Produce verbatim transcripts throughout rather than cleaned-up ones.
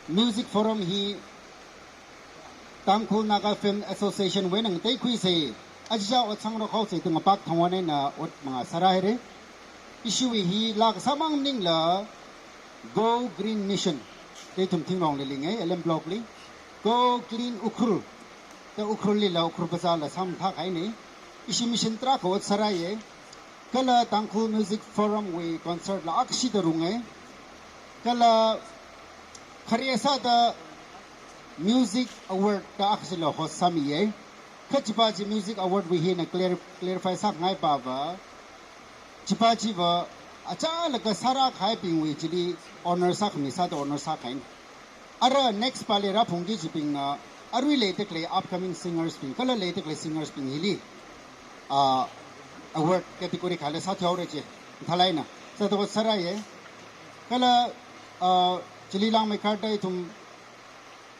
Music Forum hi Tangkhul Naga Film Association wui eina ngateikhuisa, achicha ot sāngarok haosa da ngapak thangwui eina ot manga sāra haira. Ishiwui hi laa kasā mang maningla Go Green Mission da ithum Thinglongli linga, L M Block li. Go Green Ukhrul da Ukhrul lila, Ukhrul Bazaar la sāmathā kahaina. Ishi mission tarākha ot sāraya. Kala Tangkhul Music Forum wui concert la akhashida runga. Kala khare sāda Music Award da akhashila host sāmiya. Kha chipa chi Music Award wui hina clar-, clarify sāngai pava, chipa chiva achālakha sārā kahaibingwui chili honor sākhami sāda honor sākahaina. Ara next pali rāphungki kajibingna arui leida khalei upcoming singers bing, kala leida khalei singers bing hili, ah, award category khala sāthuihaora chi. Thalaina sāda ot sāraya. Kala, ah, chili langmeikharda ithum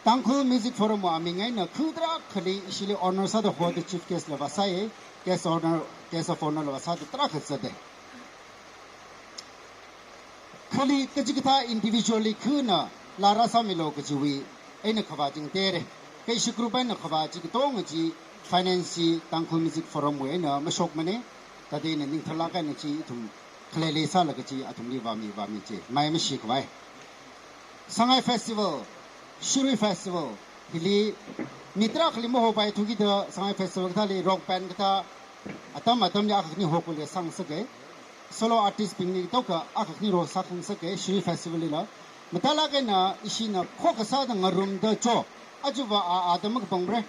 Tangkhul Music Forum wui aming eina khu tarākhali ishili honor sāda hoda chief guest la vāsāya, guest honor, guest of honor la vāsāda tarākha zata. Khali kachikathā individually khuna laa rāsāmilu kajiwui eina khavā chingtera. Kha ishi group eina khavā chi katonga chi finance chi Tangkhul Music Forum wui eina mashokmana. Thāda ina ning tharlāk eina chi ithum khaleili sālaga chi athumli vāmi, vāmi chi mai mashi khavai. Sangai Festival, Shirui Festival, hili mi tarākhali mahopaithu kida Sangai Festival kathāli rock band kathā atam atamli akha khani hokhuilaga sāngasaka. Solo artist bingli tokha akha khani role sākhangasaka Shirui Festival lila. Mathālāk eina ishina khokha sāda ngarumda cho, aja va a, a da makapangra.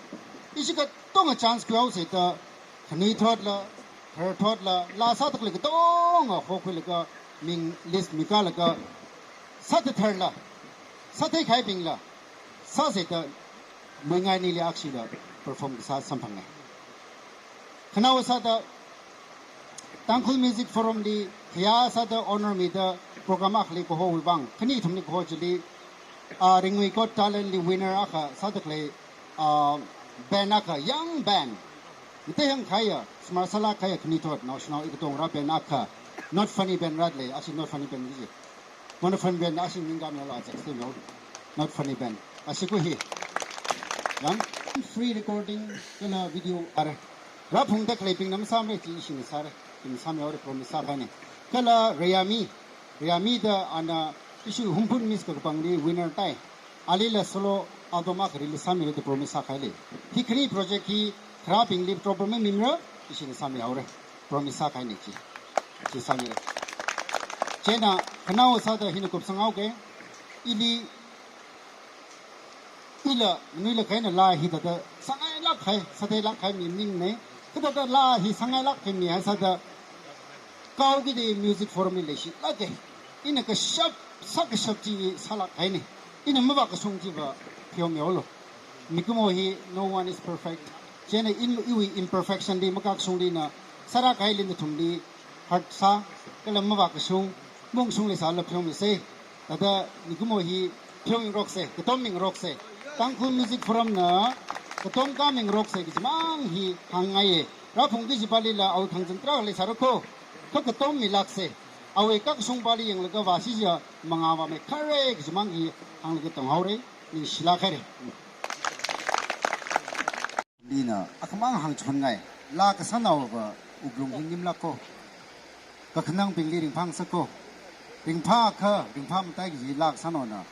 Ishi katonga chance khuihaosa da, khanuithotla, tharthotla, laa sāda khalei katonga hokhuilaga, ming list mikālaga, sāda tharla, sāthei kahaibingla sāsa da, muingai nili akhashila perform kasā samphanga. Khanaowa sāda Tangkhul Music Forum li khayā sāda honor mida program akhali kahowui vang, khani ithumli kaho chili, ah, Ringui's Got Talent li winner akha sāda khalei, ah, band akha, young band, mataihang kahaiya, smart sālāk kahaiya khanuithot, naoshinao ikatonga rā band akha, Not Funny Band rāda lei, ashi Not Funny Band kaji. Not Funny Band ashi ning kamila ajak stem yo. Not Funny Band. Ashi khu hi. Yang free recording kala video ara. Rāphungda khaleibingna masāmara chi ishina sāra. Ina sāmihaora, promise sākahaina. Kala Rayami. Rayami da ana ishi Hungpung Miss kakapangli winner tai. Alila solo album akha release sāmira da promise sākahaili. Hi khani project hi kharābingli trouble mamimara, ishina sāmihaora. Promise sākahaina chi. Chi sāmira. Chieina khanaowa sāda hina kupsanghaoka. Ili, ila manuilakha eina laa hi thāda sāngailāk kahai, sātheilāk kahai mi maningmana. Kathāda laa hi sāngailāk kahai mi haisāda, kao kida Music Forum li leishilāka. Ina kashap, sākashap chi sālāk kahaina. Ina mavākashung chiva pheomihaolu. Mikumo hi no one is perfect. Chieina in, iwui imperfection li, makakashungli ina sārā kahaili nathumli hurt sā, kala mavākashung, maungkashungli sālala pheomisa. Thāda mikumo hi pheomingaroksa, katom mingaroksa. Tangkhul Music Forum na katom kāmingaroksa kajimang hi hāngngaiya. Rāphungki kajipalila awui khangazan tarākha leisāra kho. Kha katom milāksa. Awui kakashung pali yanglaga vāsi jiakha mangā vāmeikhara kajimang hi hānglaga tonghaora. Ningshilāk haira. Lina akhamang hāngchonngai. Laa kasānaova wuklung hi nimlāk kho. Kakhanangbingli ringphāngasak kho. Ringphākha, ringphā matai kaji laa kasānaona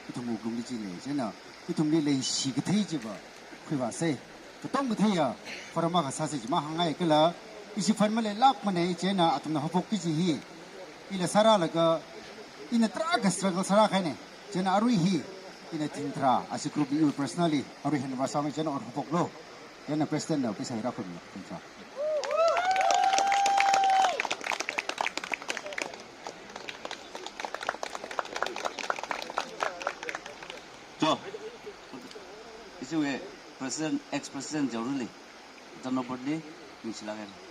ithum wuklungli chi lei. Chieina ithumli leishi kathei chiva khuivāsa. Katom katheiya forum akha sāsa jima hāngngai kala ishi fund maleilākmana, chieina athumna haophokki kaji hi ila sārālaga ina tarākha struggle sārā kahaina. Chieina arui hi ina thing tharā, ashi group li iwui personally arui hin vāsāngai, chieina ot haophoklu. Chieina president na pheisā hi rākhuimi, thing tharā. Cho. Ishiwui president, ex-president Jaorali, Tanobotli, ningshilāk haira.